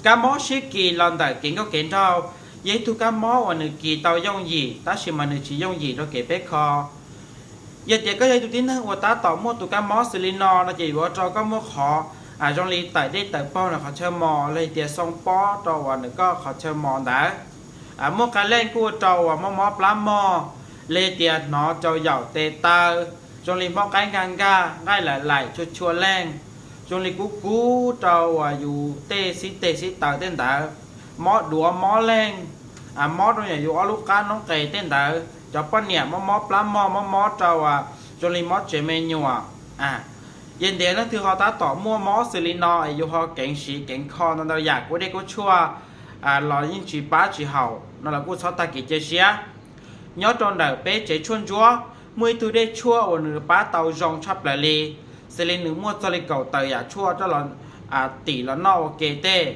Kab mob sib kis los ntawm kev nkauj kev nraug yog ib tug kab mob uas nws kis tau yooj yim tab sis mas nws tsis yooj yim rau kev peb kho. Yog tias koj yog ib tug tib neeg uas tab tom muaj tus kab mob xws li no no ces yuav ua rau koj muaj qhov zoo li tawm dej tawm paug ntawm qhov chaw mos los yog tias xoo pob rau uas nws koj qhov chaw mos ntawd. Muaj qee leej kuj ua rau uas mob mob plab mog, los yog tias hnov rau yaum tes taw, zoo li mob qaib nkag nkag, nqaij laim laim tshua tshua leeg, zoo li kub kub rau uas yus tej xib teg xib taw tej ntawd, mob duav mob leeg, mob rau yam yus ob lub qab noob qes tej ntawd, cov poj niam mob mob plab mog, mob mob rau uas zoo li mob tsev me nyuam. Yog tias leej twg ho tab tom muaj mob xws li no es yus ho keev siv keev kho ntau ntau yam kuab dej kuab tshuaj los yeej tsis pab tsis haum no los kuj txhob tag kev cia siab. Nyob rau ntawm peb tsev tshuaj ntsuab muaj ib tug dej tshuaj uas nws pab tau zoo tshaj plaws li, xws li nws muaj txog li kaum tawm yam tshuaj rau los tim los noj ua ke tej.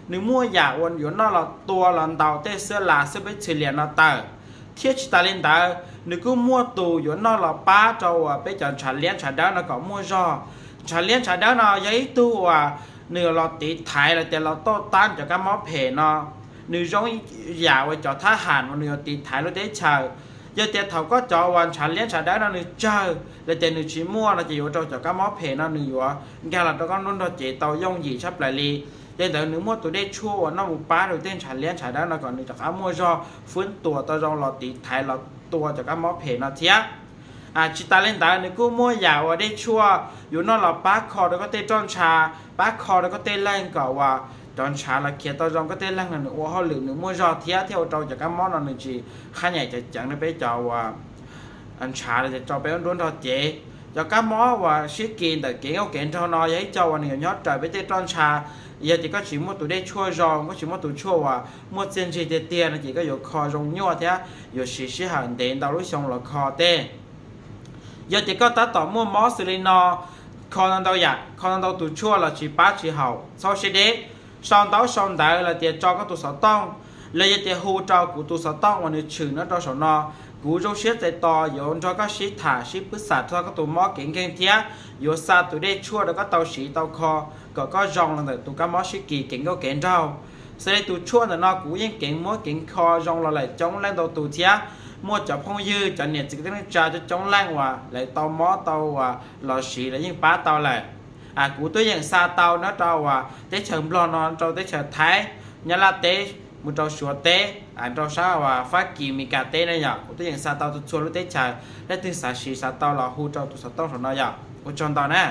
Nws muaj yam uas yuav noj los tua los ntaus tej xwb las xwb peb txhwm liam no tawm, thiab tsis tas li ntawd nws kuj muaj tus yuav noj los pab rau uas peb cov ntshav liab ntshav dawb no kom muaj zog. Ntshav liab ntshav dawb no yog ib tug uas nws los tiv thaiv los tias los toj tab cov kab mob phem no. Nws zoo yam uas cov thab ham uas nws yuav tiv thaiv lub teb chaws. Yog tias thaum koj cov uas ntshav liab ntshav dawb no nws tsawg los tias nws tsis muaj no ces yuav ua rau cov kab mob phem no nws yuav nkag los rau koj nruab nrog cev tau yooj yim tshaj plaws li. Yog li ntawd nws muaj tus dej tshuaj uas noj mus pab rau tej ntshav liab ntshav dawb no kom nws rov qab muaj zog fwb tuam tau zoo los tiv thaiv los tua cov kab mob phem no thiab. Tsis tas li ntawd nws kuj muaj yam uas dej tshuaj yuav noj los pab kho rau koj tej roj ntsha, pab kho rau koj tej leeg kom uas cov ntshav los khiav tau zoo koj tej leeg no nws ua hauj lwm nws muaj zog thiab, thiab ua rau cov kab mob no nws tsis qhab nyam ceev ceev rau peb cov uas ntshav los rau peb nruab nrog cev. Cov kab mob uas sib kis ntawm kev nkauj kev nraug no yog ib co uas nws yuav nyob raws peb tej roj ntsha. Yog tias koj tsis muaj tus dej tshuaj zoo, koj tsis muaj tus tshuaj uas muaj txiaj ntsig tiag tiag no ces koj yuav kho zoo nyuaj thiab yuav siv sij hawm ntev ntau lub xyoo los kho tej. Yog tias koj tab tom muaj mob xws li no, kho ntau ntau yam, kho ntau ntau tus tshuaj los tsis pab tsis haum, txhob siab deb. Sau ntaub sau ntawv los tias tso koj tus xov tooj, los yog tias hu rau kuv tus xov tooj uas nws tshwm no rau saum no. Kuv zoo siab txais tos yuav nrog koj sib tham sib pwb xam txog koj tus mob kev nkeeg thiab yuav xa tus dej tshuaj rau koj tau siv tau kho kom koj zoo los ntawm tus kab mob sib kis kev nkauj kev nraug. Xws li tus tshuaj ntawm no kuv yeej keev muab keev kho zoo los lawm coob leej ntau tus thiab. Muaj cov phooj ywg cov niam txiv kwv tij neej tsa coob coob leej uas lawv tau mob tau uas los siv lawv yeej pab tau lawm. Kuv twb yeej xa tau nyob rau uas teb chaws Nplog no rau teb chaws Thaib, Nyab Laj teb, mus rau Suav teb, rau sab uas Fab Kis Mes Kas teb na yom. Kuv twb yeej xa tau txhua lub teb chaws, leej twg xav siv xav tau los hu rau tus xov tooj saum no yom. Ua tsaug ntau na.